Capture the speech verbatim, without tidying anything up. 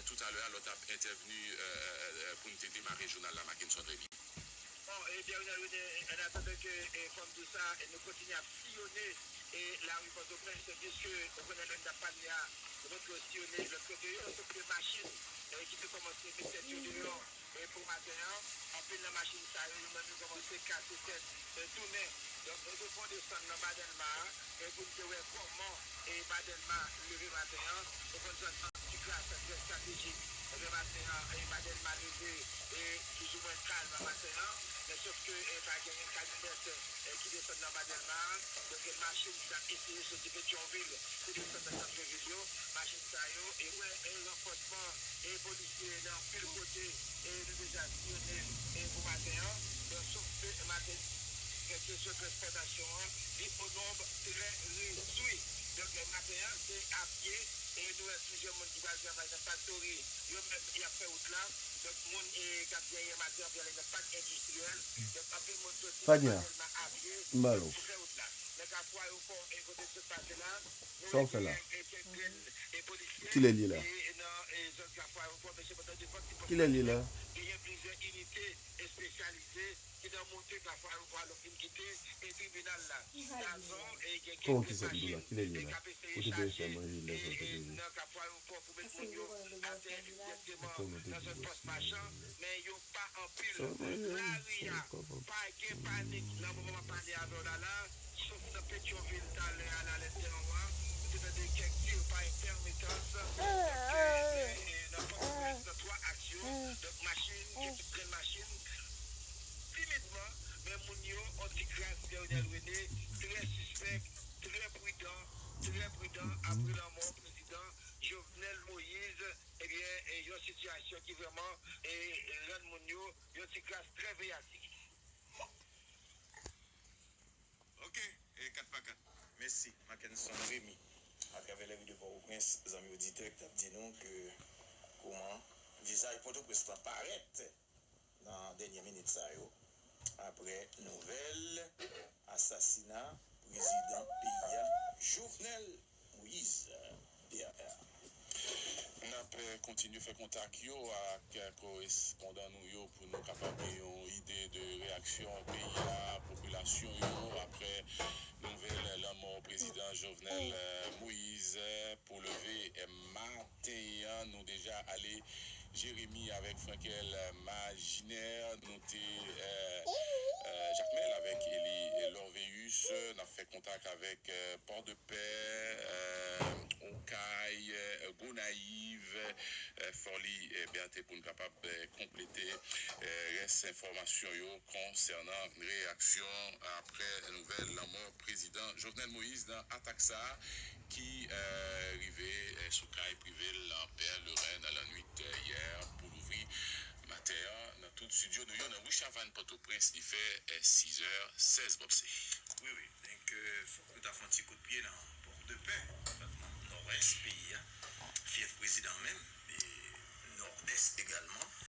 Toutalè a lè w t ap entèvni pou n te demare jounal la, Mackenson Remy. Bon, e Pierre Renel René, an atandan ke, e, fò m di w sa, e, nou kontinye ap siyone, e, lari Pòtoprens, piske ou konnen lè n t ap pale a, nou te siyone lòt kote yo, sòf ke machin, e, ki te kòmanse met tèt yo deyò, e, pou maten an, anpil nan machin sa yo, yo menm yo kòmanse kase tèt, e, tounen. Donk, nou te fè yon desann nan ba Dèlma a, e, pou n te wè kòman, e, ba Dèlma leve maten an, nou konn zòn Anti-Gras trè estratejik, e, maten an, e, ba Dèlma leve, e, plizoumwen kalm maten an, men sòf ke, e, pa genyen kamyonèt, e, ki desann nan ba Dèlma a, donk, e, machin ki t ap eseye soti Petyonvil pou desann nan sant vil yo, machin sa yo, e, wè, e, ranfòsman, e, polisye nan anpil kote, e, nou deja siyone, e, pou maten an, donk, sòf ke maten, direksyon transpòtasyon an, li o nonb trè redwi. Donk, maten an, se a pye, e nou wè plizyè moun ki pral travay nan faktori, yo menm, y ap fè wout la. Donk, moun, e, k ap genyen materyo pou y ale nan pak endistriyèl. Donk, anpil moun soti Panya. Nan a pye, m ba l pou fè wout la. Nan Kafou Ayewopò, e kote m sot pase la, nou wè genyen, e, kèk grenn, e, polisye, e, nan, e, zòn Kafou Ayewopò, men sepandan, devan ki pòs pase la, genyen plizyè inite espesyalize ki nan monte Kafou Ayewopò a, lè w fin kite, e, tribinal la. Gazon, e, gen kèk grenn machin, e, k ap eseye chaje, e, e, nan Kafou Ayewopò pou met moun yo atè egzakteman nan zòn Pòs Machan, men yo pa anpil. Lari a, pa gen panik nan moman m ap pale avè w la la, sòf nan Petyonvil talè a la, lè te anwa, nou te tande kèk tir pa entèmitans, nan Pòtoprens, nan twa aks yo, donk machin, gen tout grenn machin, timidman, men moun yo, Anti-Gras, Pierre Renel René, trè sispèk, trè pridan, trè pridan, apre lanmò prezidan Jovenel Moïse, ebyen, e, yon sitiyasyon ki vrèman, e, rann moun yo yon ti kras trè veyatif. Ok, e, kat pa kat. Mèsi, Mackenson Remy. Atravè lari de Pòtoprens, zanmi oditè k t ap di nou ke kòman vizaj Pòtoprens lan parèt nan dènye minit sa yo, apre nouvèl asasina prezidan peyi a, Jovenel Moïse, P R. N ap, eh, kontinye fè kontak yo ak, eh, korespondan nou yo pou nou kapab gen yon ide de reyaksyon peyi a, popilasyon yo, apre nouvèl lanmò prezidan Jovenel, eh, Moïse, eh, pou leve, eh, maten an. Nou deja ale Jeremi avèk Frankel, eh, Majinè. Nou te, eh, eh, Jakmèl avèk Eli Lorveus. N ap fè kontak avèk, eh, Pòdepè, eh, Okay, eh, Gonayiv, eh, Fòli, eh, Bète pou n kapab, eh, konplete, eh, rès enfòmasyon yo konsènan reyaksyon apre nouvèl lanmò prezidan Jovenel Moïse nan atak sa a ki, eh, rive, eh, sou kay prive l nan Pè Leren nan lannwit, eh, yè pou louvri maten an nan tout estidyo nou yo nan ri Chavannes, Pòtoprens. Li fè, eh, sizè sèz bòpse. Wi, wi. Donk, eh, fòk nou ta fè yon ti kout pye nan Pòdepè, depatman Nòdès peyi a, fyèf prezidan menm, e Nòdès egalman.